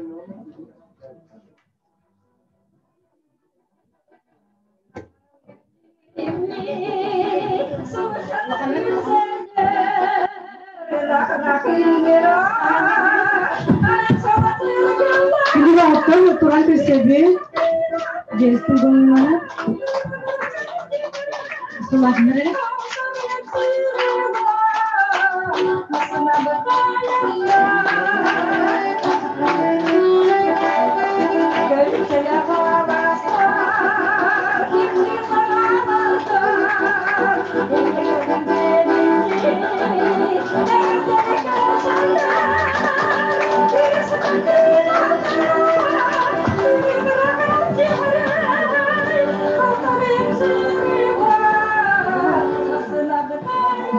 Күндү оҕоттор туран көрсөбүн. Дьиэстин булуннара. Сулахнары.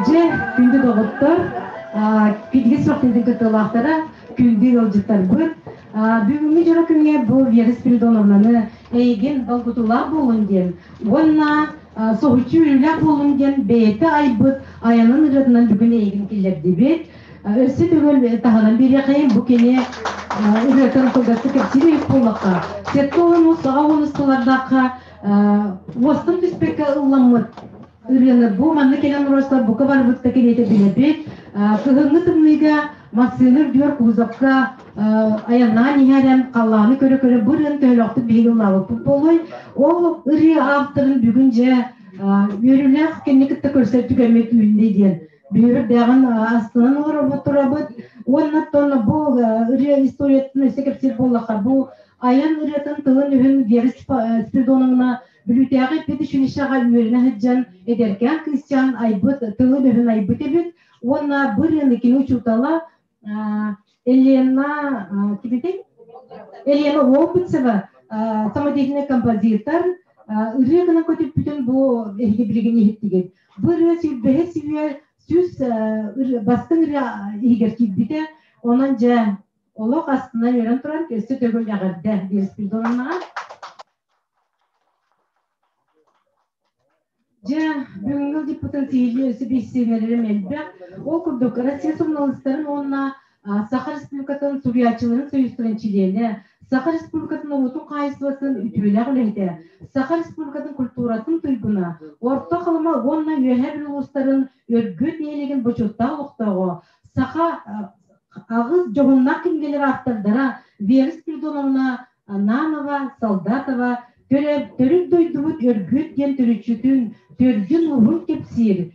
Дьэ, күндү доҕоттор, күндү сүрэхтэрин кыттыылаахтара, күндү ыалдьыттарбыт, бүгүҥҥү дьоро күҥҥэ бу Вера Спиридоновнаны эйигин долгутуулаах буолун диэн уонна соһуччу үөрүүлээх буолун диэн бэйэтэ айбыт айанын ырыатынан бүгүн эйигин киллэрдибит. Өссө төгүл таһынан биэриэхэйин бу кини ырыатын кылгастык кэпсиир эбит буоллахха, 70 саҕа уонусталардаахха уостан түспэккэ ылламмыт ырыаны бу манна кэлэн олорсор бука барыбыт да кэриэтэ билэбит. Кыһыҥҥы тымныыга массыына үрдүгэр кузовка айаннаан иһэрэн халлааны көрө-көрө бу ырыаны төһөлөөхтүк биһиги ыллаабыппыт буолуой. Ол ырыа авторын бүгүн дьэ үөрүүлээх кэнни кытта көрсөр түгэммит үүннэ диэн бүөрдээҕин астынан олоробут турабыт. Уонна оттон бу ырыа историятын өссө кэпсиир буоллахха, бу айан ырыатын тылын-өһүн Вера Спиридоновна Бүлүүтээҕи педучилищеҕа үөрэнэ сылдьан эдэркээн кыысчаан айбыт тылын-өһүн айбыт эбит уонна бу ырыаны кини учуутала Елена кимитэй? Елена Опытцева самодеятельный композитор ырыа гынан көтүппүтүн бу эһиги билигин иһиттигит. Бу ырыа сүүрбэһис үйэ сүүс бастыҥ ырыа иһигэр киирбитэ. Онон дьэ олох астына үөрэн туран өссө төгүл эҕэрдэ Вера Спиридоновнаҕа. Дьэ, бүгүҥҥү ыалдьыппытын сиһилии өссө билсиһиннэрэрим элбэх. Ол курдук, Россия суруналыыстарын уонна Саха Республикатын суруйааччыларын союзтарын чилиэнэ, Саха Республикатын норуотун хаһаайыстыбатын үтүөлээх үлэһитэ, Саха Республикатын культуратын туйгуна, Орто Халыма уонна Үөһээ Бүлүү улуустарын Өргүөт нэһилиэгин бочуоттаах олохтооҕо, саха аҕыс дьоһуннаах кинигэлэр автордара Вера Спиридоновна Ананова, Солдатова төрүт дойдубут Өргүөт диэн төрүччүтүн, төрдүн-ууһун кэпсиир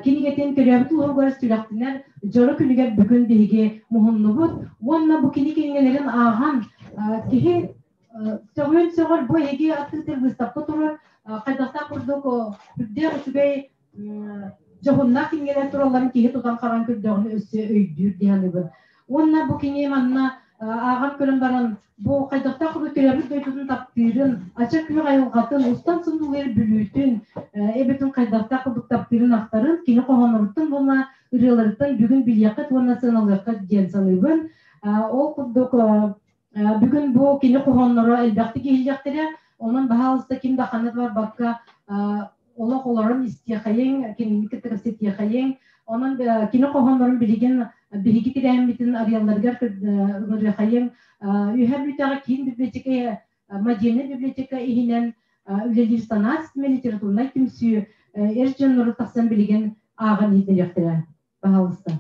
кинигэтин төрөөбүт улууһугар сүрэхтэнэр дьоро күнүгэр бүгүн биһиги муһуннубут уонна бу кини кинигэлэрин ааҕан киһи сөҕүөн сөҕөр бу эһиги аттыытыр выставка турар хайдахтаах курдук үрдээх үчүгэй дьоһуннаах кинигэлэр туралларын киһи тутан харан көрдөҕүнэ өссө өйдүүр дии саныыбын. Уонна бу кини манна ааҕан көрөн баран бу хайдахтаах курдук төрөөбүт дойдутун таптыырын, ача күөх айылҕатын, устан сындылыыр бүлүүтүн, эбэтин хайдахтаах курдук таптыырын ахтарын кини хоһоонноруттан уонна ырыаларыттан бүгүн билиэххит уонна сыаналыаххыт диэн саныыбын. Ол курдук бүгүн бу кини хоһоонноро элбэхтик иһиллиэхтэрэ, онон баһаалыста ким да ханна да барбакка олох олорон истиэхэйиҥ, кинини кытта кэпсэтиэхэйиҥ. Онон кини хоһооннорун билигин биһиги тирээммитин арыйалларыгар ыҥырыахайыҥ. Үөһээ Бүлүүтээҕи киин библиотека, модельнай библиотека иһинэн үлэлиир санаа ситимэ литературнай түмсүү эр дьоннору тахсан билигин ааҕан иһиттэриэхтэрэ. Пожалуйста.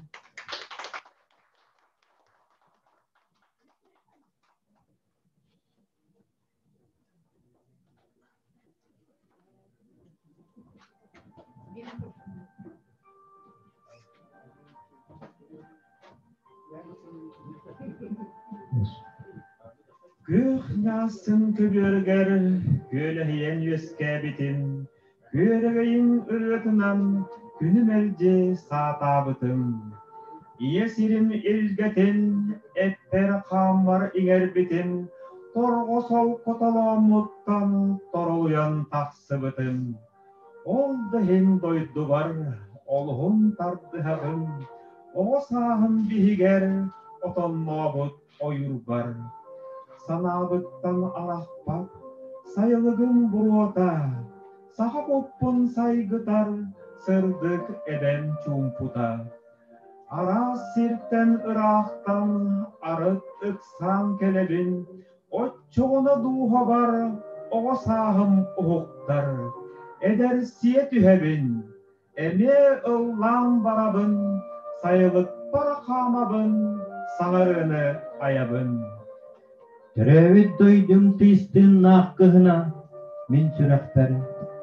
Күөх ньаассын көбүөрүгэр күөлэһийэн үөскээбитим, күөрэгэйин ырыатынан күнү мэлдьи саатаабытым. Ийэ сирим илгэтин эппэр-хааммар иҥэрбитим, торҕо солко толооммуттан торолуйан тахсыбытым. Ол да иһин дойдубар олуһун тардыһабын, оҕо сааһым биһигэр отоннообут ойуурбар. Санаабыттан арахпат сайылыгым буруота, саха куппун сайгытар сырдык эбэм чуумпута. Араас сиртэн ыраахтан арыт ыксаан кэлэбин, оччоҕуна дууһабар оҕо сааһым уһуктар, эдэр сиэ түһэбин, эмиэ ыллаан барабын, сайылыкпар хаамабын, саҥарыыны айабын. Төрөөбүт дойдум тыйыстыыннаах кыһына мин сүрэхпэр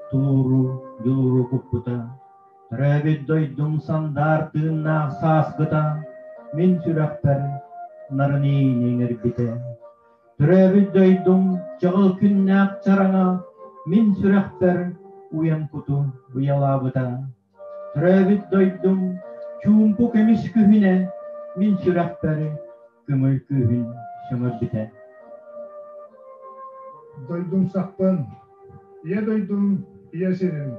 тулууру, дьулууру куппута. Төрөөбүт дойдум сандаар тыыннаах сааскыта мин сүрэхпэр нарын иини иҥэрбитэ. Төрөөбүт дойдум чаҕыл күннээх чараҥа мин сүрэхпэр уйан куту уйалаабыта. Төрөөбүт дойдум чуумпу көмүс күһүнэ мин сүрэхпэр көҥүл күүһүн сөҥөрбүтэ. Дойдум сахпын, ийэ дойдум, ийэ сирим,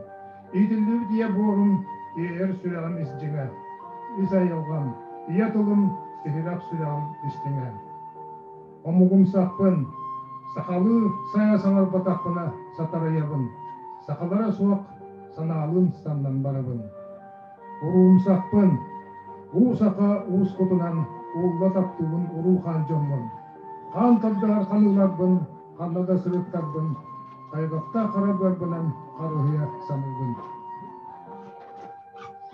иитиллибит ийэ буорум, иэйэр сүрэҕим ис дьиҥэ, ис айылҕам, ийэ тылым, иһирэх сүрэҕим истиҥэ. Омугум сахпын, сахалыы сайа саҥарбатахпына сатарыйабын, сахалара суох санаалыын самнан барабын. Уруумсахпын, уу саха уус кутунан уулла таптыыбын уруу хаан дьоммун. Хаан тардыһар ханыыларбын, ханна да сырыттарбын, хайҕахтаах хара быарбынан харыһыйа саныыбын.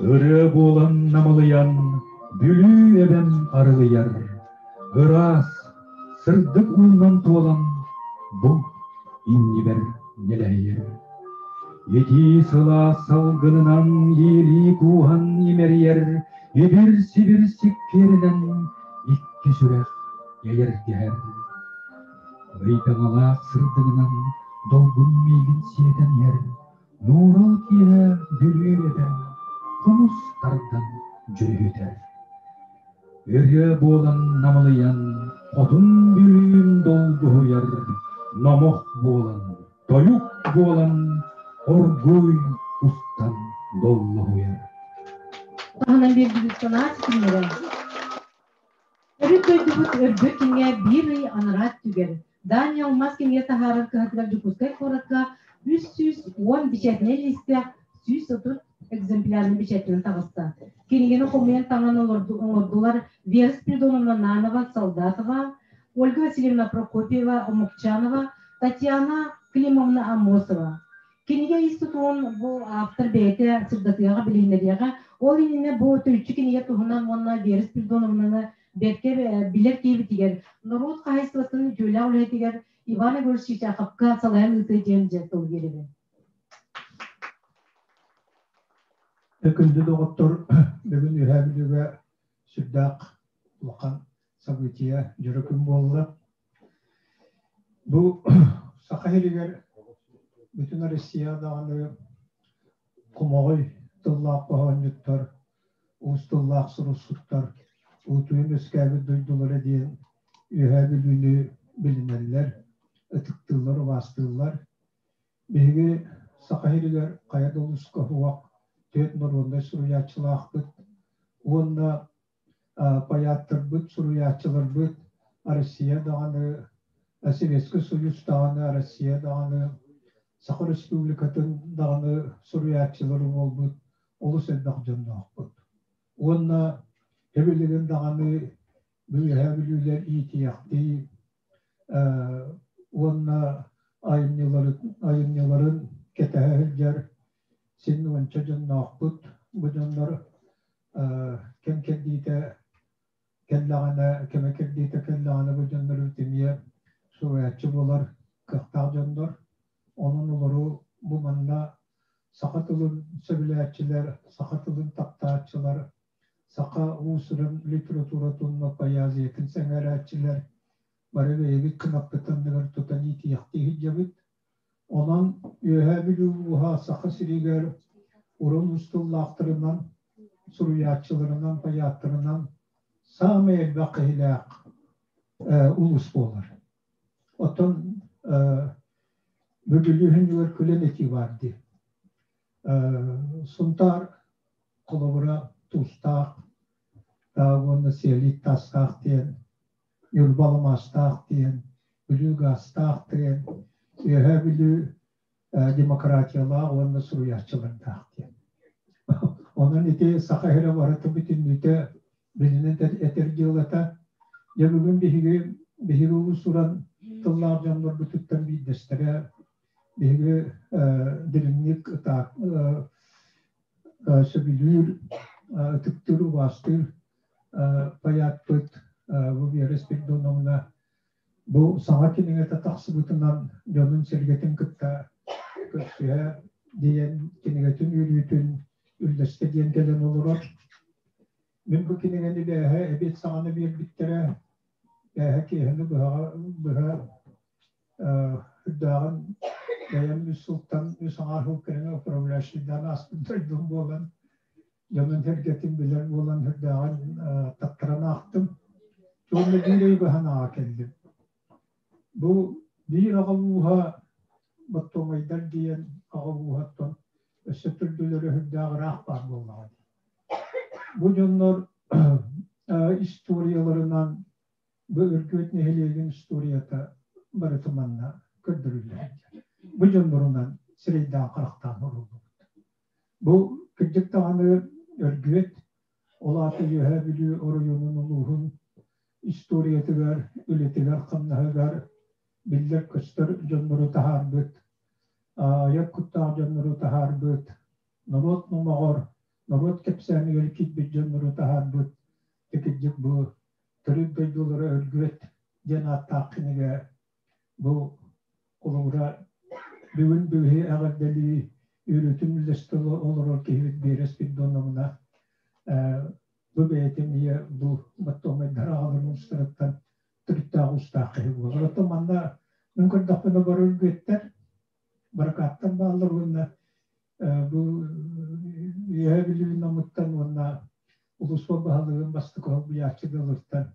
Ырыа буолан намылыйан, Бүлүү эбэм арылыйар, ыраас, сырдык уунан туолан, бу иннибэр нэлэһийэр. Итии сылаас салгынынан иилии кууһан имэрийэр, ибир-сибир сиккиэринэн икки сүрэх эйэргэһэр. Ыйдаҥалаах сырдыгынан долгун миигин сиэтэн иһэр, Нуурал киэһэ Бүлүү эбэ хомус тардан дьүрүһүтэр. Ырыа буолан намылыйан, хотун Бүлүүм долгуһуйар, номох буолан, тойук буолан, оргууй устан доллоһуйар. Таһынан биэрдибит санаа ситимнэрэ. Төрүт дойдубут Өргө кинигэ биир ый анараа өттүгэр Дания алмаас кинигэ таһаарар кыһатыгар Дьокуускай куоракка 310 бэчээтинэй лиистээх 130 экземплярын бэчээттэнэн таҕыста. Кинигэни хомуйан таҥан оҥордулар Вера Спиридоновна Нанова, Солдатова, Ольга Васильевна Прокопьева, Омукчанова, Татьяна Климовна Аммосова. Кинигэ ис тутуун бу автор бэйэтэ сырдатыаҕа, билиһиннэриэҕэ. Ол иннинэ бу төрүччү кинигэ туһунан уонна Вера Спиридоновнаны бэркэ билэр киһибитигэр, норуот хаһаайыстыбатын үтүөлээх үлэһитигэр Иван Егорович Чичаховка салайан ыытыа диэн дьэ тыл биэрэбин. Күндү доҕоттор, бүгүн Үөһээ Бүлүүгэ сүрдээх улахан событие, дьоро күн буолла. Бу Саха сиригэр бүтүн Россия даҕаны хомоҕой тыллаах хоһоонньуттар, уус тыллаах суруксуттар уутуйан үөскээбит дойдулара диэн Үөһээ Бүлүүнү билинэллэр, ытыктыыллар, убаастыыллар. Биһиги Саха сиригэр хайа да улууска суох түөрт норуодунай суруйааччылаахпыт уонна поэттарбыт, суруйааччыларбыт Россия даҕаны, Советский Союз даҕаны, Россия даҕаны, Саха Республикатын даҕаны суруйааччылары буолбут олус элбэх дьонноохпут. Уонна эбилигин даҕаны Үөһээ Бүлүүлэр иитийэхтии уонна айымньыларын кэтэһэ сылдьар син уонча дьонноохпут. Бу дьоннор кэм кэрдиитэ кэллэҕинэ, кэмэ кэрдиитэ кэллэҕинэ бу дьоннор эмиэ суруйааччы буолар кыахтаах дьоннор. Онон олору бу манна саха тылын сөбүлээччилэр, саха тылын таптааччылар, саха уус-уран литературатын поэзиятын сэҥээрээччилэр бары бэйэбит кынаппыт анныгар тутан иитийэхтии сылдьабыт. Онон Үөһээ Бүлүү улууһа Саха сиригэр урун устуллаахтарынан, суруйааччыларынан, поэттарынан саамай элбэх киһилээх улуус буолар. Оттон Бүлүүһүнүгэр күлэн этии баар дии. Сунтаар холобура туустаах уонна сиэлиит таастаах диэн, Ньурба алмаастаах диэн, Бүлүү гаастаах диэн, Үөһээ Бүлүү демократиялаах уонна суруйааччылардаах диэн. Онон ити Саха сирэ барыта бүтүннүүтэ Билинэн этэр дьыалата. Дьэ бүгүн биһиги биһиги уус-уран тыллаах дьоннорбутуттан биирдэстэрэ биһиги дириҥник сөбүлүүр, ытыктыыр, убаастыыр поэтпыт бу Вера Спиридоновна бу саҥа кинигэтэ тахсыбытынан дьонун-сэргэтин кытта көрсүһэ диэн кинигэтин үөрүүтүн үллэстэ диэн кэлэн олорор. Мин бу кинигэни бээһэ эбиэт саҕана биэрбиттэрэ. Бээһэ киэһэни быһаҕа быһа үрдээҕин бэйэм үс сылтан үс аҥаар сыл кэриҥэ управляющийдаан ааспыт дойдум буолан дьонун-сэргэтин билэр буолан үрдээҕин таттаран аахтым. Уонна биир ый быһан ааҕа кэллим. Бу биир аҕа ууһа Боттуомайдар диэн аҕа ууһаттан өссө төрдүлэрэ үрдээх ыраах баар буоллаҕа дии. Бу дьоннор историяларынан бу Өргүөт нэһилиэгин историята барыта манна көрдөрүллэр. Бу дьоннорунан сирэйдээн-харахтаан оҥоруллубут. Бу кырдьык даҕаны Өргүөт, ол аата Үөһээ Бүлүү оройуонун улууһун историятыгар, үлэтигэр-хамнаһыгар биллэр-көстөр дьоннору таһаарбыт, айар куттаах дьоннору таһаарбыт, норуот номоҕор, норуот кэпсээнигэр киирбит дьоннору таһаарбыт, кырдьык бу төрүт дойдулара Өргүөт диэн ааттаах кинигэ бу холобура бүгүн бүгүһү эҕэрдэлии үөрүүтүн үллэстэ олорор киһибит Биэрэ Спиридоновна бу бэйэтин ийэ бу Боттуомайдар аҕаларын уустарыттан төрүттээх уустаах киһи буолар. Оттон манна мин көрдөхпүнэ бары өргүөттэр, баракааттар бааллар уонна бу Үөһээ Бүлүү Намыттан уонна улууспа баһылыгын бастакы холбуйааччы дылыттан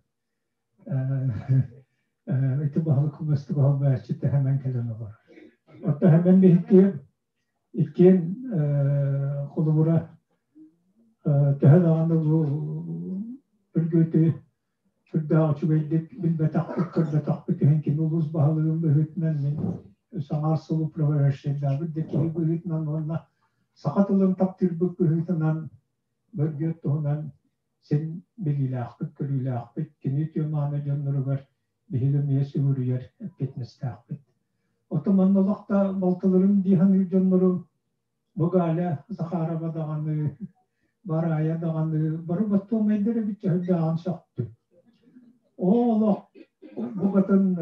ити баһылык бастакы холбуйааччы тэһэмэн кэлэн олорор. Оттон Хэмэн биһикки иккиэн холобура төһө даҕаны бу үргүөтү сүрдээх үчүгэйдик билбэтэхпит, көрбөтөхпүт иһин кини улуус баһылыгын быһыытынан мин саҥа сыл управляющайдаабыт да киһи быһыытынан уонна саха тылын таптыырбыт быһыытынан Бөргүөт туһунан син билиилээхпит, көрүүлээхпит, кини үтүө-мааны дьонноругар биһиги эмиэ сүгүрүйэр эппиэтинэстээхпит. Оттон манна олох да балтыларым дии саныыр дьоннорум бу Галя Захарова даҕаны, Бараайа даҕаны бары боттуомайдар эбит дьөһүрдээҕин сөхтүм. Оо олох букатын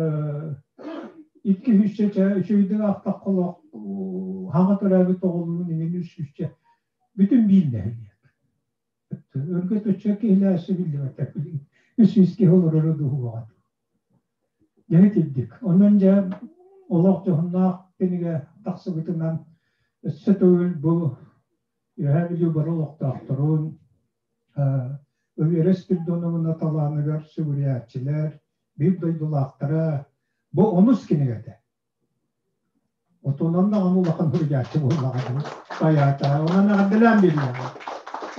икки үсчэ үчүгэйдик аахтахха олох хаҥа төрөөбүт оҕолуун иҥин үс сүүсчэ бүтүн биир нэһилиэк. Өргө төччө киһилээши биллибэтэ үс үс киһи олороро дуһуоҕа. Дьэ итирдик. Онон дьэ олох дьоһуннаах кинигэ тахсыбытынан өссө төгүл бу Үөһээ Бүлүү бары олохтоохторун Вера Спиридоновна талааныгар сүгүрүйээччилэр, биир дойдулаахтара бу онус кинигэтэ. Отунан даҕаны улахан суруйааччы буоллаҕа дуу. Айаата, онон эҕэрдэлээн биэриэҕэ.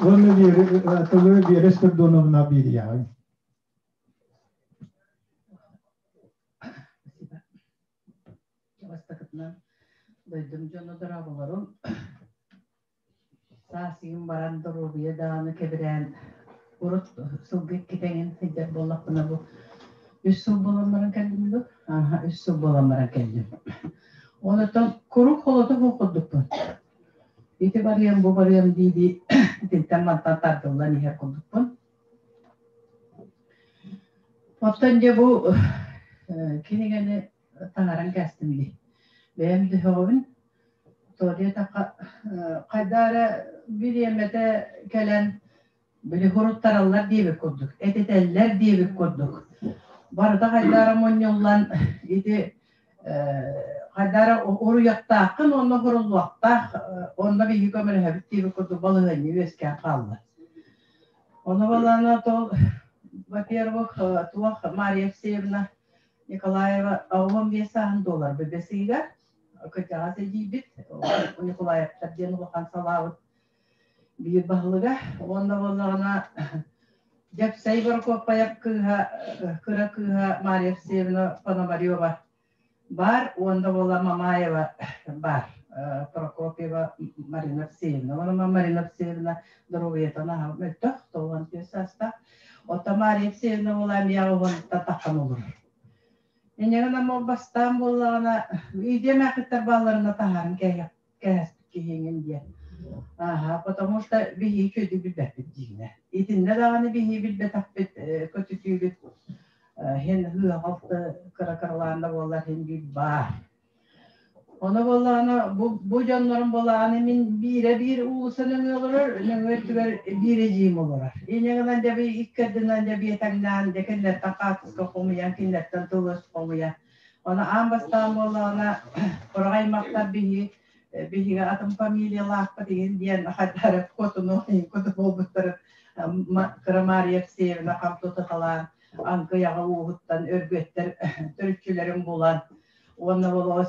Уонна тылы Вера Спиридоновна биэриэҕиҥ. Спасибо. Бастакытынан дойдум дьоно дорооболорум. Саас ыйым баран доруобуйа даҕаны кэбирээн урут сылга иккитэ эҥин сылдьар буоллахпына бу үс сыл буолан баран кэллим дуо? Ааһа, үс сыл буолан баран кэллим. Онтон куруук холото суох курдукпун. Ити барыам, бу барыам дии-дии итинтэн мантан тардыллан иһэр курдукпун. Оттон дьэ бу кинигэни таҥаран кээстим дии. Бэйэм төһөҕүбүн Тоҕо диэтэххэ, хайда эрэ бириэмэтэ кэлэн, били хуруттараллар диэбит курдук, этитэллэр диэбит курдук. Барыта хайда эрэ мунньуллан ити хайда эрэ уруйахтааххын уонна хуруллуохтаах, онно биһиги көмөлөһөбүт диэбит курдук балаһыанньа үөскээн хаалла. Ону балаана тол, во-первых, туох Мария Евсеевна Николаева 15 сааһын доллар бэсиигэ кырдьаҕас эдьиийбит Николаевтар диэн улахан салаабыт биир баһылыга уонна буоллаҕына Дьэпсэй Борокуоппайап кыыһа кыра кыыһа Мария Евсеевна Пономарева баар уонна буола Мамаева баар. Прокопьева Марина Алексеевна. Онон Марина Алексеевна доруобуйата наһаа мөлтөх, 94 саастаах. Оттон Мария Алексеевна буолан эмиэ оҕонуттан таххан олорор. Инньэ гынан ол бастаан буоллаҕына, Лидия эмээхиттэр баалларына таһааран кээһэспит киһиҥин диэн. Ааһа, потому что биһиги үчүгэйдик билбэппит диинэ. Итиннэ даҕаны биһиги билбэтэхпит көтүтүүбүт хин ыаҕалты кыра-кыралаан да буоллар хин биир баар. Ону буоллаҕына бу, бу дьоннорум буоллаҕына мин биирэ биир уулусса нөҥүө олорор, нөҥүө өттүгэр биир эдьиийим олорор. Инньэ гынан дьэ икки ардынан дьэ биэтэҥнээн дьэ кинилэртэн хаартыска хомуйан, кинилэртэн тыл-өс хомуйан. Ону аан бастаан буоллаҕына сорох аймахтар биһиги биһиги атын фамилиялаахпыт игин диэн хайдары хотуну хоту буолбуттарын кыра Мария Алексеевна хам тутаталаан Аҥкыйаҕа ууһуттан өргүөттэр төрүччүлэрин булан уонна болоҕо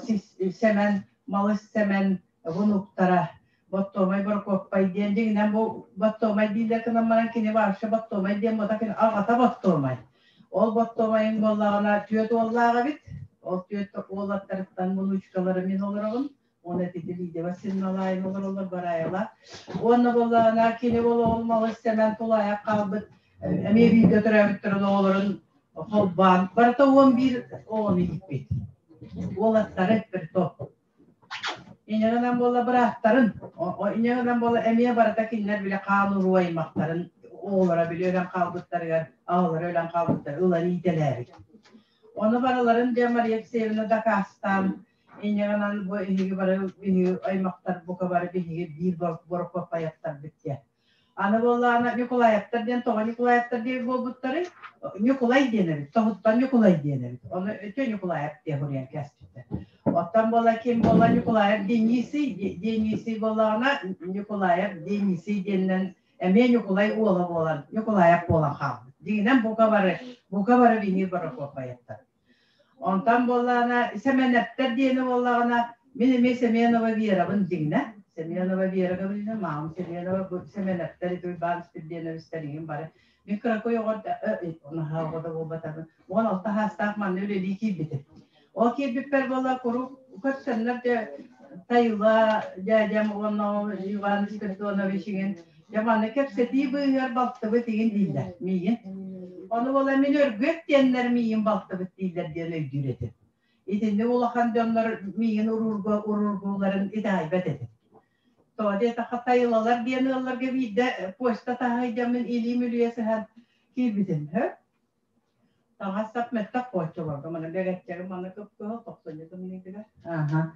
Сэмэн Малыс Сэмэн внуктара Боттуомай Борокуоппай диэн дьиҥинэн бу Боттуомай дииллэр гынан баран кини вообще Боттуомай диэн буота кини аҕата Боттуомай. Ол Боттуомайын буоллаҕына түөрт уоллаах эбит. Ол түөрт уолаттарыттан внучкалары мин олоробун. Уонна ити Лидия Васильевналаайын олороллор Бараева. Уонна буоллаҕына кини олоҕун Малыс Сэмэн тулаайах хаалбыт эмиэ бииргэ төрөөбүттэрин оҕолорун холбоон барыта 11 оҕону ииппит. Уолаттары притом. Инньэ гынан буолла бырааттарын, инньэ гынан буолла эмиэ барыта кинилэр били хаан уруу аймахтарын оҕолоро били өлөн хаалбыттарыгар, аҕалара өлөн хаалбыттар ылан иитэлээбит. Ону барыларын дьэ Мария Алексеевна дакаастаан инньэ гынан бу эһиги бары биһиги аймахтар бука бары биһиги биир борокуоппайаттарбыт диэн. Аны буоллаҕына Ньукулаевтар диэн тоҕо Ньукулаевтар диэн буолбуттарый? Ньукулай диэн эбит. Тоһуттан Ньукулай диэн эбит. Ону өтө Ньукулаев диэн суруйан кээспиттэр. Оттон буола ким буола Ньукулаев Денисий, Денисий буоллаҕына Ньукулаев Денисий диэнинэн эмиэ Ньукулай уола буолан Ньукулаев буолан хаалбыт. Дьиҥинэн бука бары, бука бары биһиги Борокуоппайаттар. Онтон буоллаҕына Сэмэнэптэр диэни буоллаҕына мин эмиэ Семенова Верабын дьиҥнэ. Семенова Вера Гавриловна, маам Семенова, бу Сэмэнэптэр ити Уйбаан Спирденовичтар игин бары. Мин кыракый оҕо наһаа оҕо да буолбатарбын 16 саастаах манна үлэлии киирбитим. Ол киирбиппэр буолла куруук көрсөннөр дьэ Тайыла дьээдьэм уонна Иван Спиридонович игин дьэ манна кэпсэтии быыһыгар балтыбыт игин дииллэр миигин. Ону буола мин өргүөт диэннэр миигин балтыбыт дииллэр диэн өйдүүр этим. Итинник улахан дьоннор миигин уруурга уруургууларын итэҕэйбэт этим. Тоҕо диэтэххэ Тайылалар диэн ыалларга биирдэ почта таһыйдьаммын илиим үлүйэ сыһан киирбитим. Таҥас-сап мөлтөх буолчуларга маны бэгэччэгим маны кып-кыһыл тохсунньу тымныытыгар. Аха.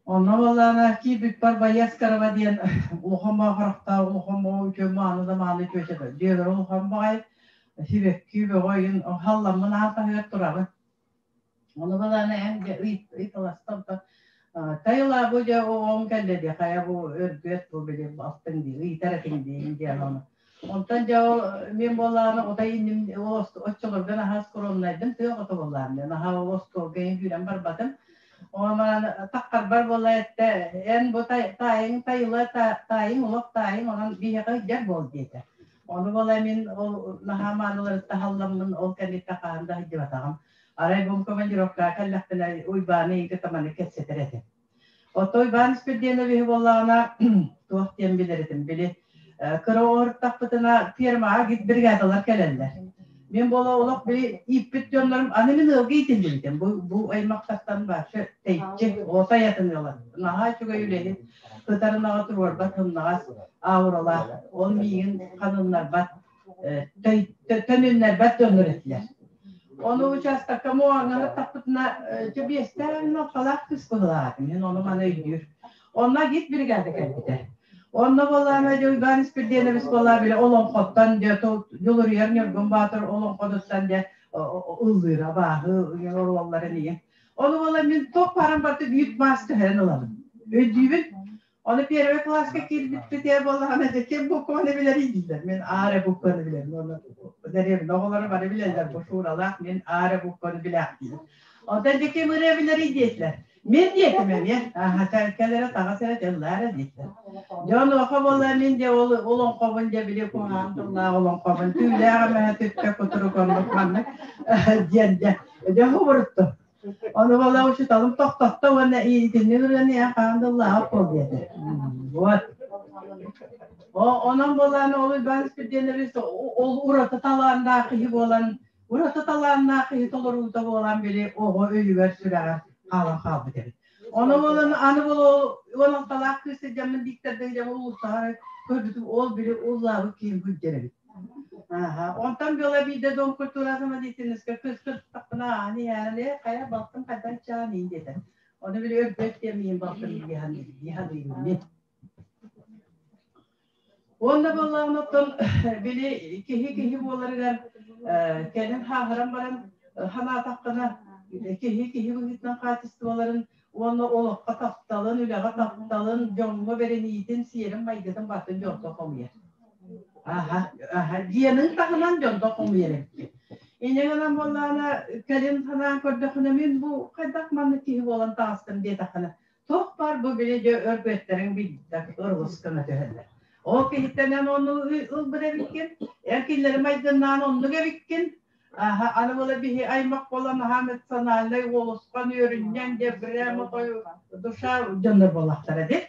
Онно буоллаҕына киирбиппэр Боецкарова диэн улахан маахарахтаах улахан баҕа үтүө мааны да мааны чүөчэ да дьиэлэрэ улахан баҕайы сибэкки бөҕө ыйын халламмын аан таһыгар турабын. Ону буоллаҕына эн дьэ ыйыталастам да Тайылаа бу дьэ оҕоҥ кэллэ дии хайа бу өргүөт бу били алтыҥ дии ыйытар этиҥ дии диэн ону. Онтон дьэ ол мин буоллаҕына отой инним ол оччолорго наһаа скромнайдым тыа оҕото буоллаҕым дии наһаа ол остуолга күүрэн барбатым. Онон таххарбар буола эттэ эн бу таайыҥ тайыла таайыҥ олох таайыҥ онон биһиэхэ ыйдьар буол диэтэ. Ону буола мин ол наһаа мааныларытта халламмын ол кэнниттэн хаһан да сылдьыбатаҕым. Арай бу командировкаҕа кэллэхпинэ Уйбааны ыйга таманы кэпсэтэр этим. Оттон Уйбаан Испирдиэновиһы буоллаҕына туох диэн билэр этим били кыра оҕоһуттахпытына фермаҕа бригадалар кэлэллэр. Мин буола олох били ииппит дьоннорум аны мин ыалга иитиллибитим. Бу бу аймахтартан вообще тэйиччи отой атын ыала. Наһаа үчүгэй үлэһит, кытарынаҕа туруорбат сымнаҕас ауралаах. Ол миигин ханыннарбат төнүннэрбэт дьоннор этилэр. Ону учаастакка муоҥаһыттахпытына чэбиэстээн халаах кыс быһылаатым. Мин ону маны өйдүүр. Онно гид бригада кэлбитэ. Онно буоллаҕына Уйбаан Испирдиэнович буоллаҕа били олоҥхоттон дьэ Дьулуруйар Ньургун Баатыр олоҥхотуттан дьэ ыллыыра абааһы оруолларын ийэ. Ону буола мин туох баарым барыта үүт маас түһэрэн ылабын. Өйдүүбүн. Ону первый класска киирбиппитигэр буоллаҕына дьэ ким букваны билэрий дииллэр. Мин ааре букваны билэбин. Уонна дэриэбинэ оҕолоро бары билэллэр бу Шуралаах мин ааре букваны билээхтиибин. Онтон дьэ ким ырыа билэрий диэтилэр. Мин диэтим эмиэ. Аха кэлэрэ таҕас эрэ тыллаара диэтилэр. Дьэ онуоха буолла мин дьэ ол олоҥхобун дьэ били куһаҕан тыллаах олоҥхобун түүлээх эмэһэ түптэ кутурук оннук маннык диэн дьэ дьэ хубуруттум. Ону буола учууталым тохтотто уонна итинник ырыаны эн хаһан да ыллаабат буол диэтэ. Вот. Онон буолан ол Иван Спиридонович ол ураты талааннаах киһи буолан, ураты талааннаах киһи толоруута буолан били оҕо өйүгэр сүрэҕэр хаалан хаалбыт эбит. Ону буолан аны бол ол алталаах кыыс сылдьаммын дииктэрдэ дьэ улуустаһар көрбүтүм ол били уллаабыт киһим күлдэр эбит. Аха. Онтон была биирдэ дом культура самодеятельностька кыыс кыртахпына ааны иһээри хайа балтым хайдан чаан иин диэтэ. Ону били өлбөт диэн миин балтым диһаныйбын мин. Уонна буоллаҕына оттон били киһи киһи буоларыгар кэлин хааһыран баран санаатаххына киһи киһи быһыытынан хаачыстыбаларын уонна олоххо тапталын, үлэҕэ тапталын, дьоҥҥо бэриниитин, сиэрин-майгытын барытын дьонтон хомуйар. Аха, аха, дьиэнин таһынан дьонтон хомуйар эбиккин. Инньэ гынан буоллаҕына кэлин санаан көрдөххүнэ мин бу хайдах маннык киһи буолан таҕыстым диэтэххинэ туох баар бу били дьэ өрбүөттэриҥ билбэт ырылыс гына түһэллэр. Ол киһиттэн эн ону ылбыт эбиккин, эн кинилэри майгыннаан оннук эбиккин. Аха, аны буола биһи аймах буолан аһаа национальнай уолусхан үөрүнньэҥ диэ прямо той душа дьоннор буоллахтара дии.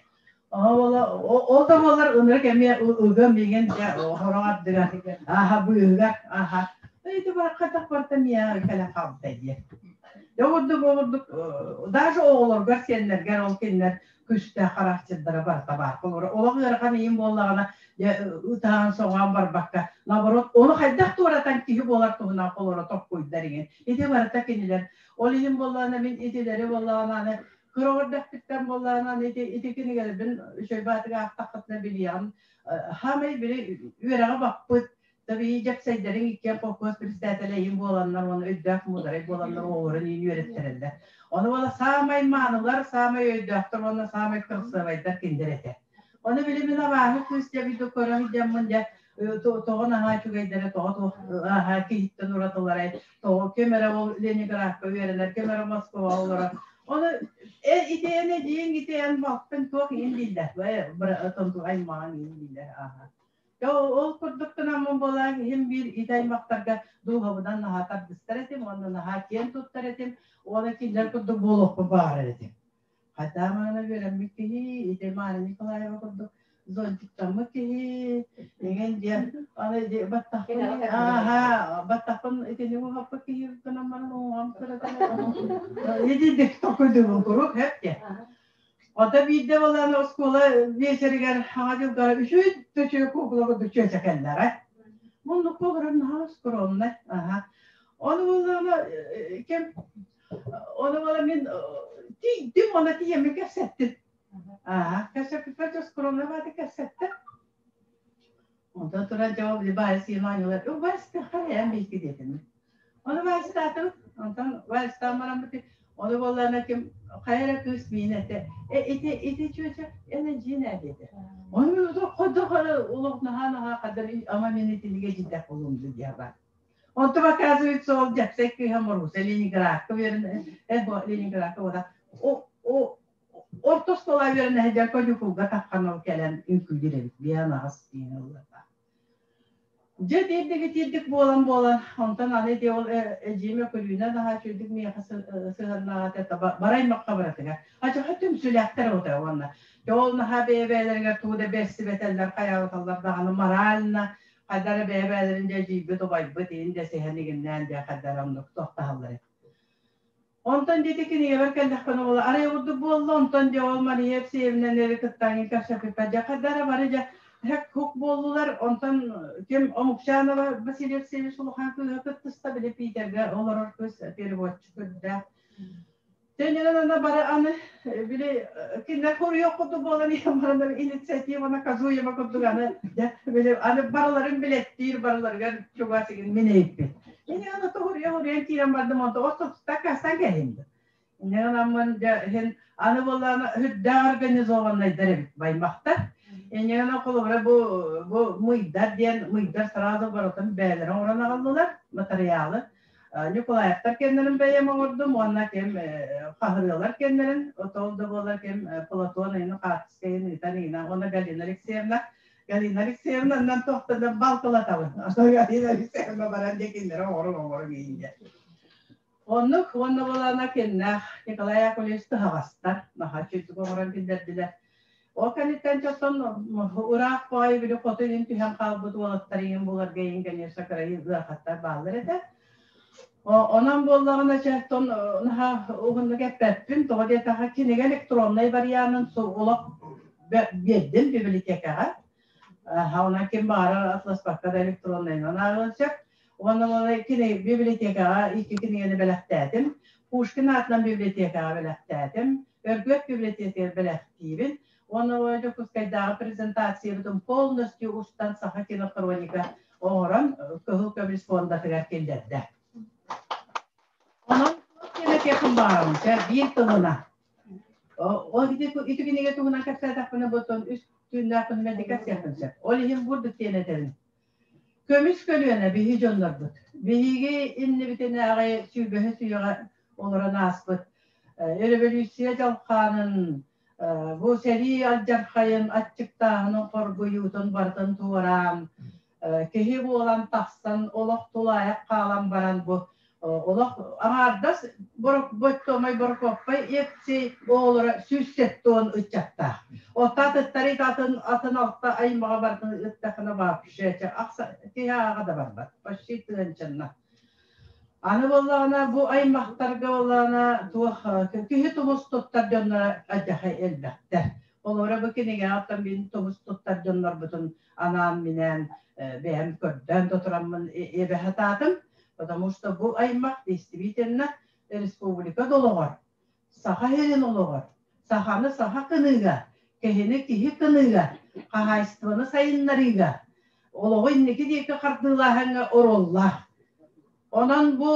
Ол да буоллар ынырык эмиэ ыгым иҥин дьэ хороҥ ардыгар аха быыһыгар аха ити бараххатах барта миэхэ кэлэн хаалбыта диэ. Дьэ ордук ордук даже оҕолоргор сиэннэргэр ол кинилэр күстээх харахчырдара барыта баар. Олох ыарахан иин буоллаҕына дьэ ытаан соҕоон барбакка наоборот ону хайдах туоратан киһи буолар туһунан холоро токкуйдар иҥин. Ити барыта кинилэр. Ол иһин буоллаҕына мин итилэри буоллаҕына аны Кыра эрдэхпиттэн буоллаҕына ити ити кинигэлэрбин үчүгэй баатыга аахтаххытына билиэҕим. Хаамай били үөрэҕи баппыт, табии дьэпсэйдэриҥ иккиэн холкуос председателэ иин буоланнар уонна өйдөөх муударай буоланнар оҕолорун иин үөрэттэрэллэр. Ону буола саамай маанылар, саамай өйдөөхтөр уонна саамай кырасыабайдар кинилэр этэ. Ону били мин абааһы кыыс диэбит көрө сылдьаммын дьэ тоҕо наһаа үчүгэйдэрэ, тоҕо туох аһаа киһиттэн уратыларай, тоҕо ким эрэ ол Ленинградка үөрэнэр, ким эрэ Москваҕа олорор. Ону ити эн эдьиийиҥ, ити эн балтыҥ туох иһин дииллэр, тонту аймаҕыҥ иһин дииллэр ааһа. Ол курдук гынаммын буолаан иһин биир ити аймахтарга дууһабынан наһаа тардыстар этим уонна наһаа киэн туттар этим уонна кинилэр курдук буолуохпун баҕарар этим. Хата маана үөрэммит киһи, ити Мария Николаева курдук зонтиктаммыт киһи, деген диэн, аны баттахпын, ааха, баттахпын итини уһаппыт киһи гынан баран уҥуоҕум кыратан, ити токуйдугун куруук хэпте. Ото биирдэ болан оскуола вечеригэр хаҥа дьылга үчүй төчү куукула курдук чүөчэ кэллэҕэ. Муннукка олорон наһаа скромнай, аха. Ону буоллаҕына кем Оны буола мин тиийдим, уонна тиийэммин кэпсэттим. Аа, кэпсэппиппэр дьэ скромно бааты кэпсэттим. Онтон туран дьэ ол вальс Иванилар, о вальс хайаан биһикки диэтим. Ону вальстаатым, онтон вальстаан бараммыт ону буоллаҕына ким хайа эрэ кыыс миин этэ, э ити ити чүөчэ эн эдьиин ээ диэтэ. Ону мин ходох олох наһаа наһаа хадыр ама мин итинигэ дьиндэх буолуом диэ бар. Онтум оказывается ол дьэпсэй кыыһа Моруса Ленинградка үөрэнэ Ленинградка буола орто оскуола үөрэнэ сылдьан конюкулга таххан ол кэлэн үҥкүүлүүр эбит биэн аҕыс диэн ыллата. Дьэ тиэрдик итиирдик буолан буолан онтон аны ити ол эдьиийим Өкүлүүнэ наһаа үчүгдүк миэхэ сыһыаннаах этэ бараймахха баратыгар. Ачаха түмсүүлээхтэр ота уонна дьэ ол наһаа бэйэ-бэйэлэригэр тугу да бэрсибэтэллэр хайаабаталлар даҕаны морально хайда эрэ бэйэ-бэйэлэрин дьэ эдьиийбит, убайбыт иһин дэсиһэн игиннээн дьэ хайда эрэ оннук туохтаһаллар этэ. Онтон дьэ ити кинигэбэр кэллэхпинэ буола арай курдук буолла, онтон дьэ ол Мария Евсеевнаны эрэ кытта кэпсэппиппэр дьэ хайда эрэ бары дьэ хэк-хук буоллулар, онтон ким Омукчанова Василий Евсеевич улахан кыыһа кыттыста, били Питергэ олорор кыыс переводчик үрдээх. Тэнинэн ана бары аны били кинилэр хоруйуох курдук буолан иһэн баран инициатива наказуема курдук аны били аны барыларын билэттиир барыларыгар чугас игин мин эйиппит. Ини аны тоһуруйа хоруйан киирэн бардым онто остопста кэһинди. Иннин аммын дьэ аны буоллаана үрдээх организованнайдар эбит баймахтар. Иннин холобура бу бу мыйдар диэн мыйдар сразу барытын бээлэрин оҥорон аҕаллылар материалы. Николаевтар кэннэрин бэйэм оҥордум уонна ким хаһырыалар кэннэрин отол да буолар ким Платон ыйын хаартыскайын ыытан ыйына уонна Галина Алексеевна Галина Алексеевнаннан тохтоно балтылатабын. Галина Алексеевна баран дьэ кинилэри оҥорон оҥорон иһинде. Оннук уонна буолаана кимнээх Николай Яковлевич тыһаҕастар наһаа үчүгэй оҥорон киллэрдилэр. Ол кэнниттэн дьонтон ыраах баҕайы били хоту илин түһэн хаалбыт уолаттар иҥин буларга иҥин конечно кырайы ыарахаттар бааллар этэ. Онон буоллаҕына чэ наһаа уһуннук эппэппин, тоҕо диэтэххэ кинигэ электроннай варианын олох биэрдим библиотекаҕа. Онон ким баҕарар атласпакка да электроннайынан ааҕыан сөп. Уонна кини библиотекаҕа икки кинигэни бэлэхтээтим. Пушкин аатынан библиотекаҕа бэлэхтээтим. Өргүөт библиотекатыгар бэлэхтиибин. Уонна Дьокуускайдааҕы презентациябытын полностью устан Саха кинохроника оҥорон Кыһыл көмүс фондатыгар киллэрдэ. Онон туох баарым, биир тылына. Ол ити кинигэ туһунан кэпсээтэхпинэ бутун үс түүннээх күнүмэ кэпсиэхпин сөп. Ол иһин бурдук диэн этэбин. Көмүс көлүөнэ биһи дьоннорбут. Биһиги иннибитинээҕи сүүрбэһис үйэҕэ олорон ааспыт өрөбөлүүссүйэ дьалхаанын, бу сэрии алдьархайын, аччыктааһынын, хоргуйуутун барытын туораан, киһи буолан тахсан, олох тулаайах хаалан баран бу олох аҥаардас Боттомой Борокуоппай епси оҕолоро 170 ыччаттаах. Отта атыттары атын атын алта аймаҕа барытын ыттахына вообще киһи ааҕа да барбат. Почти тыһыынчанна. Аны буоллаҕына бу аймахтарга буоллаҕына туох киһи тумус туттар дьонноро адьаха элбэхтэр. Олоро бу кинигэҕэ оттон мин тумус туттар дьоннорбутун анаан-минээн бэйэм көрдөөн да тураммын эбэ сатаатым. Потому что бу аймах действительно республика олоҕор, саха сирин олоҕор, саханы саха кыныыга, киһини киһи кыныыга, хаһаайыстыбаны сайыннарыыга, олоҕу инники диэки хардыылааһыҥҥа оруоллаах. Онон бу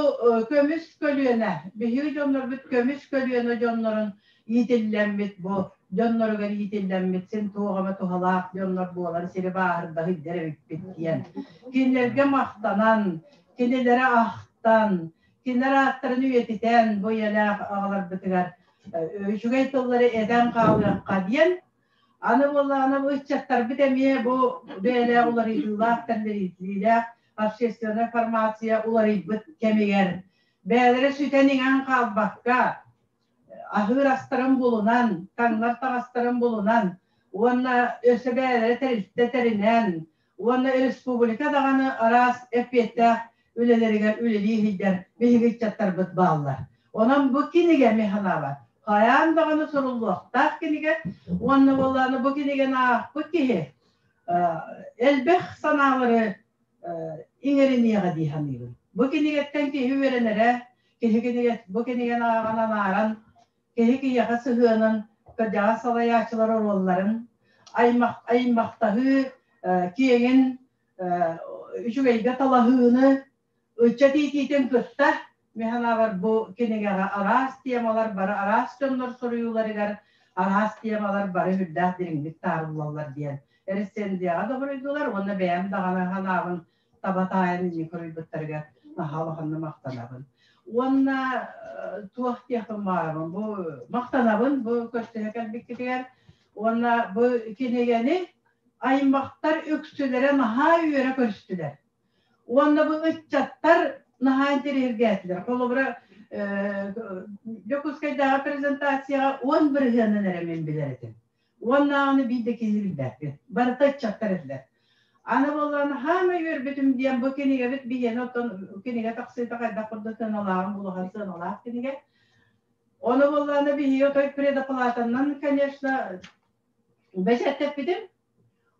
көмүс көлүөнэ, биһиги дьоннорбут көмүс көлүөнэ дьоннорун иитиллэммит бу дьонноругар иитиллэммит син туох эмэ туһалаах дьоннор буолан сири бааһырда сылдьар эбиппит диэн. Кинилэргэ махтанан, кинилэри ахтан, кинилэр ааттарын үйэтитэн бу ийэлээх аҕаларбытыгар үчүгэй тыллары этэн хаалыахха диэн. Аны буоллаҕына бу ыччаттарбыт эмиэ бу бэйэлээх уларыйыылаах, тэллэриилээх общественная формация уларыйбыт кэмигэр бэйэлэрэ сүтэн иҥэн хаалбакка, аһыыр астарын булунан, таҥнар таҥастарын булунан уонна өссө бэйэлэрэ тэрилтэ тэринэн уонна республика даҕаны араас эппиэттээх үлэлэригэр үлэлии сылдьар биһиги ыччаттарбыт бааллар. Онон бу кинигэ мин санаабар хайаан даҕаны суруллуохтаах кинигэ уонна буоллаҕына бу кинигэни аахпыт киһи элбэх санаалары иҥэриниэҕэ дии саныыбын. Бу кинигэттэн киһи үөрэнэрэ, киһи кинигэ бу кинигэни ааҕан анааран киһи киһиэхэ сыһыанын, кырдьаҕас салайааччылар оруолларын, аймах, аймахтаһыы киэҥин, үчүгэйгэ талаһыыны, ыччат иитиитин кытта мин санаабар бу кинигэҕэ араас темалар бары араас дьоннор суруйууларыгар араас темалар бары үрдээх дириҥник таарыллаллар диэн рецензияҕа да буруйдулар уонна бэйэм даҕаны санаабын таба таайан инник суруйбуттарыгар наһаа улаханнык махтанабын. Уонна туох диэхпин баҕарабын бу махтанабын бу көрсүһэ кэлбиккитигэр уонна бу кинигэни аймахтар үксүлэрэ наһаа үөрэ көрүстүлэр. Уонна бу ыччаттар наһаа интэриэһиргээтилэр. Холобура, Дьокуускайдааҕы презентацияҕа 10 бырыһыанын эрэ мин билэр этим. Уоннааҕыны биир да киһи билбэппин. Барыта ыччаттар этилэр. Аны буоллаҕына хаамай үөрбүтүм диэн бу кинигэбит биһиэнэ оттон кинигэ тахсыыта хайдах курдук сыаналааҕын улахан сыаналаах кинигэ. Ону буоллаҕына биһиги отой предоплатаннан, конечно, бэчээттэппитим.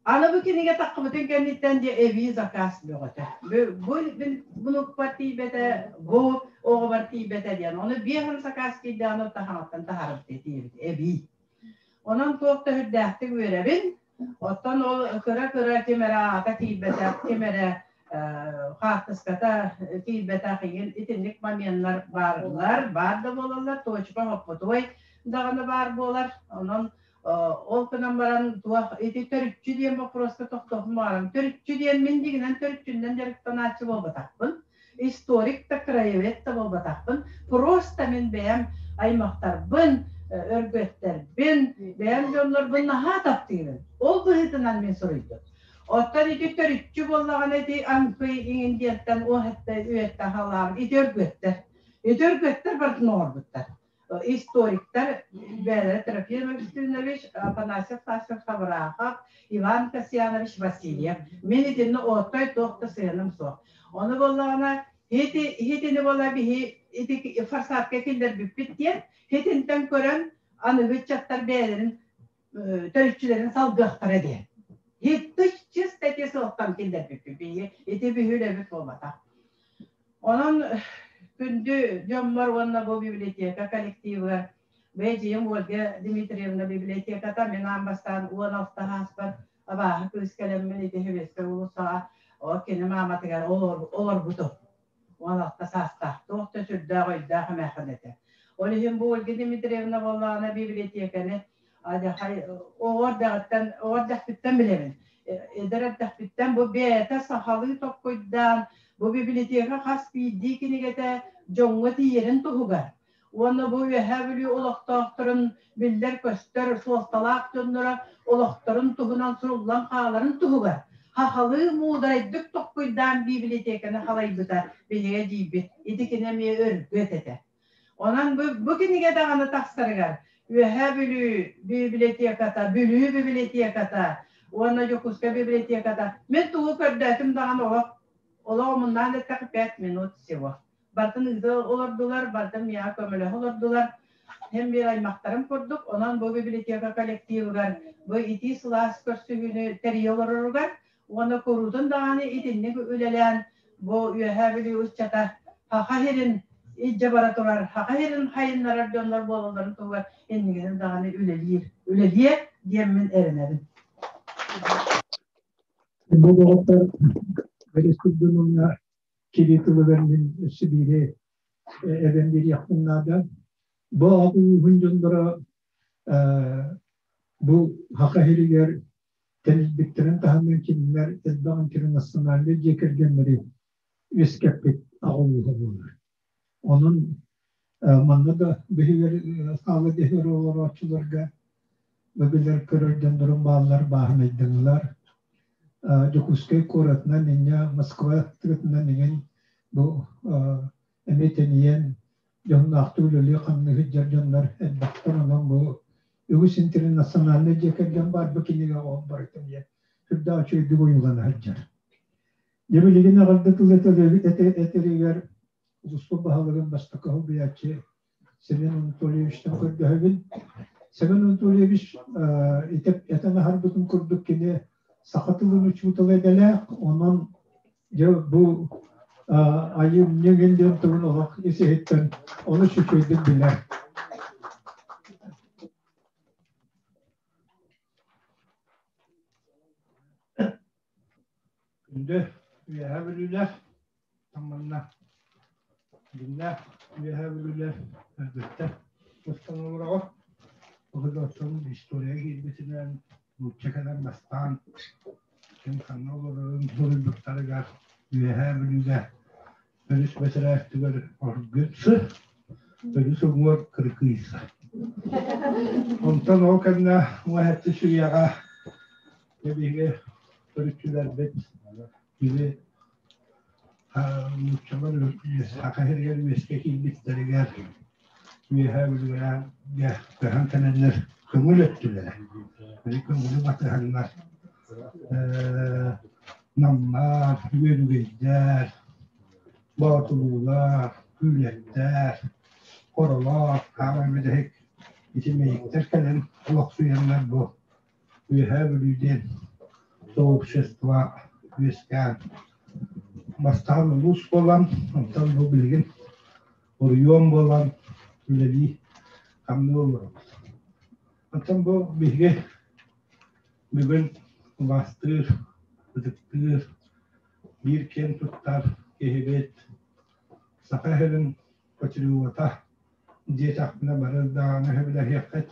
Аны бу кинигэ таххыбытын кэнниттэн дьэ эбии заказ бөҕөтө. Бу внукпар тиийбэтэ, бу оҕобор тиийбэтэ диэн. Ону биэһин заказ киирдэҕинэ таһаҕаттан таһаарбыт этиибит эбии. Онон туох да үрдээхтик үөрэбин. Оттон ол кыра-кыра ким эрэ аата киирбэтэх, ким эрэ хаартыската киирбэтэх игин итинник моменнар баарлар, баар да буолаллар, точка хоппутуой даҕаны баар буолар. Онон ол гынан баран туох ити төрүччү диэн боппуруоска тохтоохун баҕарам. Төрүччү диэн мин дьиҥинэн төрүччүннэн дьарыктанааччы буолбатахпын. Историк да, краевед да буолбатахпын. Просто мин бэйэм аймахтарбын, өргөттөрбүн, бэйэм дьоннорбун наһаа таптыыбын. Ол быһыытынан мин суруйдум. Оттон ити төрүччү буоллаҕына ити аҥкый иҥин диэнтэн уоһатта үөттэ халаабыт ити өргөттөр. Ити өргөттөр барытын оҥорбуттар. Историктар бэйэлэрэ Трофим Августинович, Афанасьев Тасов Хабырахов, Иван Касьянович Васильев. Мин итиннэ отой туох да сыһыаным суох. Ону буоллаҕына, хитини буола биһи ити форсатка киллэрбиппит диэн, хитинтэн көрөн аныгы ыччаттар бэйэлэрин төрүччүлэрин салгыахтара диэн. Хиттыч чисто ити сылтан киллэрбиппит биһи ити биһи үлэбит буолбатах. Онон күндү дьоммор уонна бу библиотека коллективыгар бэйдьийим Ольга Дмитриевна библиотеката мин аан бастаан 16 ааспар абааһы кыыс кэлэммин ити Хевескэ уулуссаҕа ол кини мааматыгар олорбутум. 16 саастаах туох да сүрдээх өйдөөх эмээххин этэ. Ол иһин бу Ольга Дмитриевна буоллаҕына библиотеканы оҕо эрдэҕиттэн оҕо эрдэхпиттэн билэбин. Эдэр эрдэхпиттэн бу бэйэтэ сахалыы токкуйдаан бу библиотека хас биирдии кинигэтэ дьоҥҥо тиийэрин туһугар уонна бу Үөһээ Бүлүү олохтоохторун биллэр-көстөр суолталаах дьонноро олохторун туһунан суруллан хааларын туһугар хахалыы муударайдык токкуйдаан библиотеканы халайбыта биһигэ дьиийбит. Ити кини эмиэ өргүөт этэ. Онон бу кинигэ даҕаны тахсарыгар Үөһээ Бүлүү библиотеката, Бүлүү библиотеката уонна Дьокуускай библиотеката мин тугу көрдөөтүм даҕаны олох олох омуннаан эттэххэ пять минут всего. Бартын ыыта олордулар, бартын миэхэ көмөлөһө олордулар. Һэм биир аймахтарым курдук, онон бу библиотека коллективыгар бу итии сылаас көрсүһүүнү тэрийэ олороругар уонна куруутун даҕаны итинник үлэлээн бу Үөһээ Бүлүү ыччата Саха сирин илдьэ бара турар, Саха сирин хайыннарар дьоннор буолалларын туһугар иннигинэн даҕаны үлэлиир, үлэлиэ диэммин эрэнэбин. Бу доҕоттор Республикаҕа кири тылыгар мин өссө биири эбэн биэриэхпин наада. Бу ууһун дьонноро бу Саха сиригэр тэнийбиттэрин таһынан кинилэр элбэх интернациональнай дьиэ кэргэннэри үөскэппит аҕа ууһа буолар. Онон манна да биһигэр саала диһигэр олорооччуларга билэр көрөр дьоннорум бааллар, бааһынайдыҥылар. Дьокуускай куоратынан инньэ Москва тыатынан иҥин бу эмиэ тэнийэн дьонноохтук үлэлии-хамныы сылдьар дьоннор элбэхтэр. Онон бу үгүс интернациональнай дьиэ кэргэн баар бу кинигэ ол барытын ийэ сүрдээх үчүгэйдик ойуулана сылдьар. Дьэ билигин эҕэрдэ тыл этэригэр улууспут баһылыгын бастакы солбуйааччы Семен Анатольевичтан көрдөһөбүн. Семен Анатольевич этэн аһарбытын курдук кини саха тылын учуутала идэлээх, онон дьэ бу айымньы диэн тылын олох ис иһиттэн олус үчүгэйдик билэр. Күндү Үөһээ Бүлүүлэр, манна дьиҥнээх Үөһээ Бүлүүлэр өлбүттэр мустан олороҕут. Оттон история киирбитинэн нуучча кэлэн бастаан ким ханна олорорун суруйбуттарыгар Үөһээ Бүлүүгэ өрүс бэтэрээ өттүгэр оргүтсы, өрүс уҥуор кыргыйса. Онтон ол кэннэ уҥа сүүйэҕэ биһиги төрүччүлэрбит били нууччалар саха сиригэр үөскэ киирбиттэригэр үөһээ Бүлүүгэ көһөн кэлэннэр көҥүл өттүлэрэ. Били көҥүлү батыһаннар Намнар, Үөдүгэйдэр, Боотулуулар, Күүлэттэр, Хоролор, хаамай бүтэһик ити мэйиктэр кэлэн олохсуйаннар бу Үөһээ Бүлүү диэн сообщество үөскээн бастаан улуус буолан, онтон бу билигин оройуон буолан үлэлии хамныы олоробут. Оттон бу биһиги бүгүн убаастыыр, ытыктыыр, биир киэн туттар киһибит Саха сирин патриота диэтэхпинэ бары даҕаны сөбүлэһиэххит.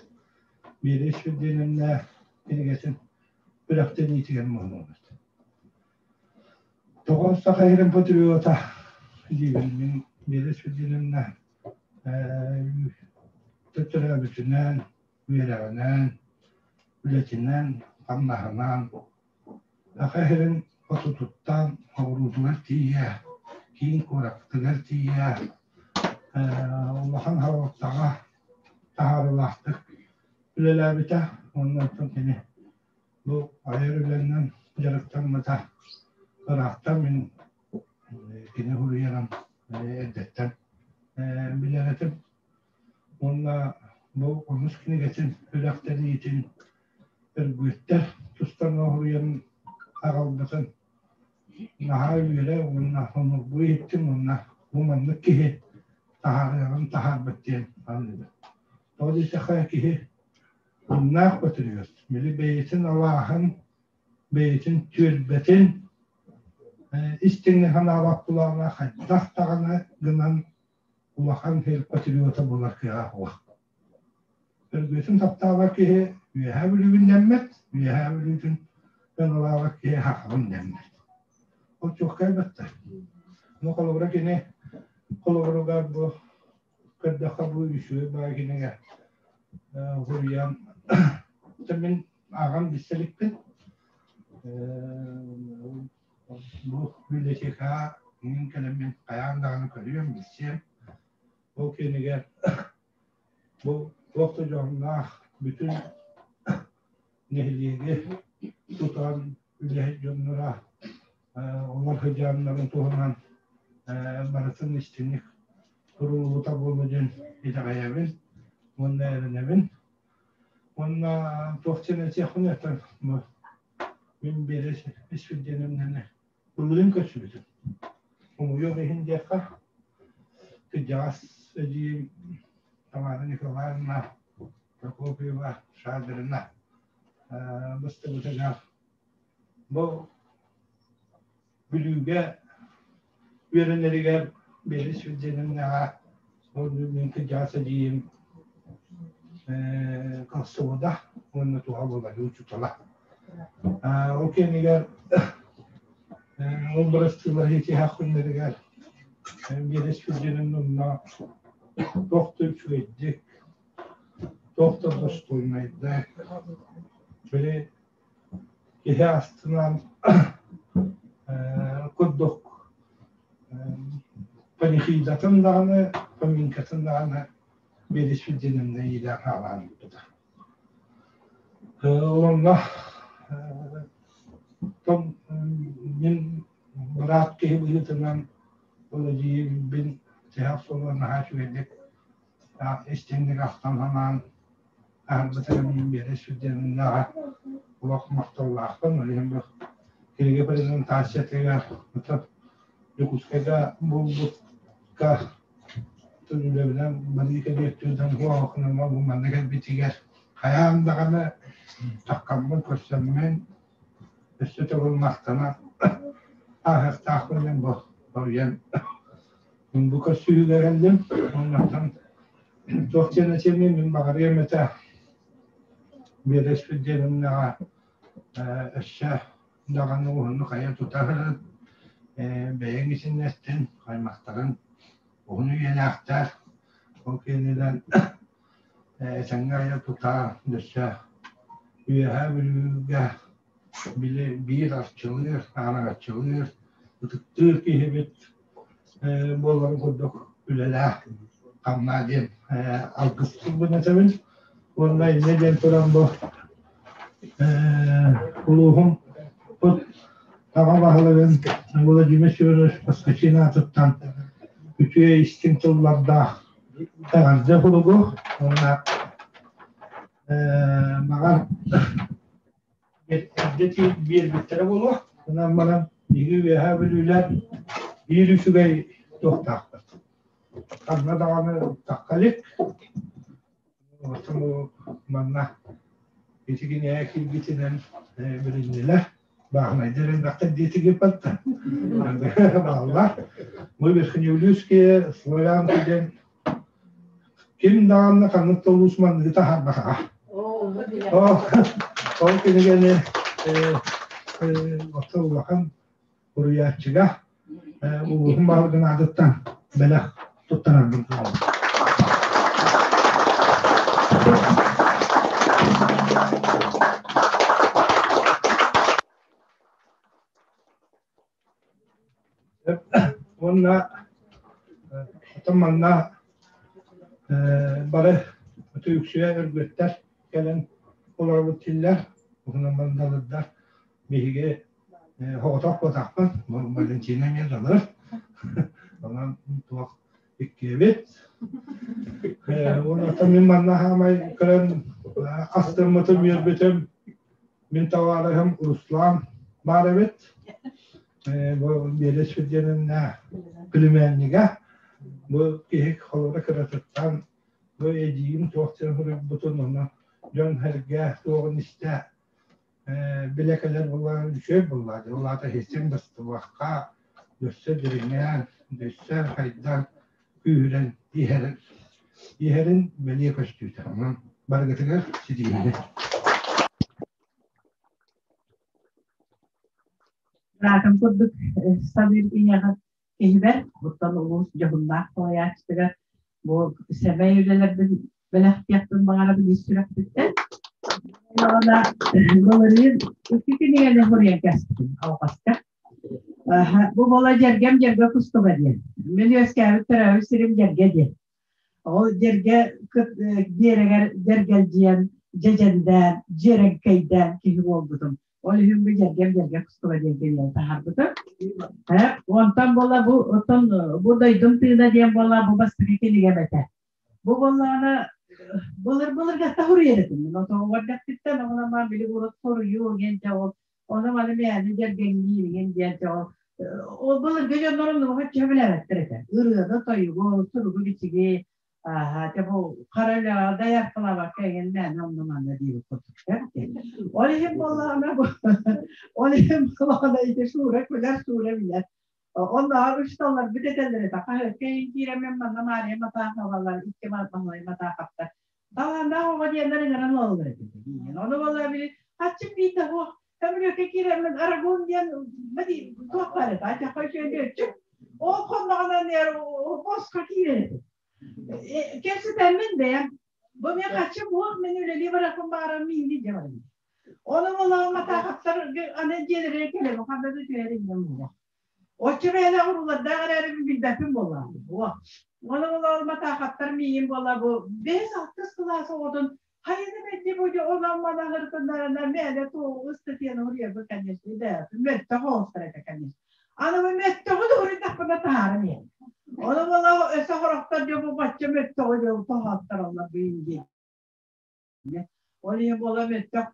Биэрэ Сүрдиэнэмнэ кинигэтин күрэхтэниитигэр муһуннубут. Тоҕо Саха сирин патриота диибин мин Биэрэ Сүрдиэнэмнэ төттөрөөбүтүнэн, үөрэҕинэн, үлэтинэн, хамнаһынан Саха сирин хотутуттан оҕуруутугар тиийэ, киин куораттыгар тиийэ. Улахан харалттаҕа таһаарыылаахтык үлэлээбитэ. Уонна оттон кини бу айар үлэнэн дьарыктаммыта ыраахтан мин кини суруйарын эрдэттэн билэр этим. Уонна бу хомус кинигэтин үрэхтэниитин өргүөттэр тустан оһуруйан аҕалбытын наһаа үөрэ уонна хомургуу иһиттим уонна бу маннык киһи таһаарыаҕын таһаарбыт диэн саныыбын. Тоҕо диэтэххэ киһи тыыннаах патриот, били бэйэтин алааһын, бэйэтин түөлбэтин истиҥник санаабат буоллаҕына хайдах даҕаны гынан улахан сир патриота буолар кыаҕа суох. Өргүөтүн таптаабат киһи Үөһээ Бүлүүбүн дэммэт, Үөһээ Бүлүүтүн ыҥылаабат киһи Хахабын дэммэт. Ол чуолкай баттар. Ну холобура кини холобуругар бу көрдөххө бу үчүгэй баай кинигэ суруйан мин ааҕан билсэ иликпин. Бу библиотекаҕа мин кэлэммин хайаан даҕаны көрүөм, билсиэм. Ол кэннигэр бу туох да дьоһуннаах бүтүн нэһилиэги тутан үлэһит дьонноро олор сыдьааннарын туһунан барытын истиҥник суруллубута буолуо диэн итэҕэйэбин уонна эрэнэбин. Уонна туох диэн этиэхпин этэн мин биэрэ испирдиэнэмнэни былырыын көрсүбүтүм. Хомойуох иһин диэххэ, кырдьаҕас эдьиийим Тамара Николаевна Прокопьева Шадрина быстыбытыгар бу Бүлүүгэ үөрэнэригэр Биэрэ Испирдиэнэмнэҕэ ол мин кырдьаҕас эдьиийим Колсовода уонна туһа буолар учуутала. Ол кэннигэр ол бырастыылар итиһэх күннэригэр Биэрэ Испирдиэнэмнэ онно туох да үчүгэйдик, туох да достойнайдык, били киһи астынан курдук панихидатын даҕаны, поминкатын даҕаны биэриспит диэнэмнэ иилээн хаалаан ыыппыта. Онно том мин быраат киһи быһыытынан ол эдьиийбин тиһэх суола наһаа үчүгэйдик истиҥник ахтан санаан аһарбытыгар мин биэрэ сүрдэннэҕэ олох махталлаахпын. Ол иһин бу кинигэ презентациятыгар Дьокуускайга буолбукка үлэбинэн барыы кэлиэктүүрдэн хуаҕахынама бу манна кэлбитигэр хайаан даҕаны таккаммын көрсөммүн өссө төгүл махтана ааһыахтаахпын диэн бу соруйан бу көрсүһүүгэ кэллим. Оннуттан туох диэн этиэмий мин баҕарыам этэ биэрэспит диэниннэҕэ өссө даҕаны уһуннук айа тутар бэйэҥ исиннэстин аймахтарын уһун үйэлээхтэр ол кэннинэн этэҥҥэ айа тутаа өссө Үөһээ Бүлүүгэ били биир арчылыыр, аараҥаччылыыр, ытыктыыр киһибит буоларын курдук үлэлээх хамнаа диэн алгыс тылбын этэбин. Уонна инньэ диэн туран бу улууһум аҕа баһылыгын Владимир Семенович Поскачин аатыттан үтүө истиҥ тыллардаах эҕэрдэ суругу уонна баҕар эрдэ биэрбиттэрэ буолуо. Онон баран биһиги Үөһээ Бүлүүлэр биир үчүгэй туохтаахпыт. Ханна даҕаны тахха илик. Манна ити кинигэ киирбитинэн билиннилэр. Бааһынайдар элбэхтэр диэтигиппаттан. Бааллар. Мы верхнеулюйские славянки диэн ким даҕаны ханнык да улуус манныгы таһаарбатаҕа. Ол кинигэни оттон улахан суруйааччыга улууһум баһылыгын аатыттан бэлэх туттарарбын Уонна оттон манна Бары үксүө өргүттэр кэлэн олоробут тиллэр, уһунан мандалырдар. Биһиги хоҕотох буотахпын, Валентина эмиэ далыр. Онон туох иккиэбит. Онон мин манна хаамай көрөн астыммытым, үөрбүтүм. Мин табаарыһым Руслан баар эбит. Бу Биэлэс диэниннэ племяннига. Бу киһи холобура кыратыттан бу эдьиийим туох диэн суруйбутун онно дьон-сэргэ туоҕун истэ билэ кэлэр буоллаҕына үчүгэй буоллаҕа дии. Ол аата иһиттиҥ бастыбакка өссө дириҥээн, өссө хайдан күүһүрэн иһэрин иһэрин бэлиэ көстүүтэ. Онон барыгытыгар ситиһиини. Быраатым курдук саныыр киһиэхэ киһибэр, оттон улуус дьоһуннаах салайааччытыгар бу сэмэй үлэлэрбин бэлэхтиэхпин баҕарабын ис сүрэхпиттэн. Уонна былырыын икки кинигэни суруйан кэспитим алҕаска. Бу буола дьэргэм дьэргэ кустуга диэн. Мин үөскээбит төрөөбүт сирим дьэргэ диэн. Ол дьэргэ биэрэгэр дьэргэлдьийэн, дьэдьэндээн, дьиэрэҥкэйдээн киһи буолбутум. Ол иһин бу дьэргэм дьэргэ кустуга диэн кинигэни таһаарбытым. Онтон буола бу оттон бу дойдум тыына диэн буола бу бастакы кинигэм этэ. Бу буоллаҕына былыр-былыргатта суруйар этим. Мин отоҕугар дэхтиттэн оҕоломмар били урут суруйуу диэн дьэ ол ону маны мээнэ дьэргэҥниир иҥин диэн дьэ ол ол былыргы дьоннорун нуоха чэ билээбэттэр этэ. Ырыаны, тойугу, суругу-бичиги ааһа дьэ бу хара үлэҕэ дайаркалаабакка эҥин мээнэ онно манна диэбит курдуктар. Ол иһин буоллаҕына бу ол иһин буоллаҕына ити Шура күлэр, Шура билэр. Оннооҕор учууталларбыт этэллэр этэ, хаһыакка иһин киирэммин манна Маарыйа Матааховалар, икки Баһылай Матаахаптар талааннаах оҕо диэннэр ыҥыран ылаллар этэ. Ону буолла били хаччым биитэ суох, көмүрүөккэ киирэммин Арагон диэн туох баар этэ, ачахха үчүгэйдик Ол хонноҕунан босхо киирэр этэ. Кэпсэтэммин бэйэм, бу мен хаччым суох, мен үлэлии барарбын баҕарам миини дьэ барым. Ону буоллаҕа Матаахаптар аны дьиэлэригэр кэлэн ханна да түһэр инньэ буолуох. Оччо бэйэлээх уруулардаах эрээри мин билбэппин буоллаҕым. Ону буоллаҕа Матаахаптар миигин буолла бу бэһис-алтыс кылаас оҕотун хайаны бэдди бу онон мана хыртыннарана мээнэ туоҕу ыстатыйаны уруйарбыт конечно да мөлтөх оҕустар этэ конечно. Аны бу мөлтөҕү да уруйдахпына таһааран иһэн. Ону буоллаҕа өссө сорохтор дьэ бу бачча мөлтөҕү дьэ тоһооттороллор быйын диэн. Ол иһин буола мөлтөх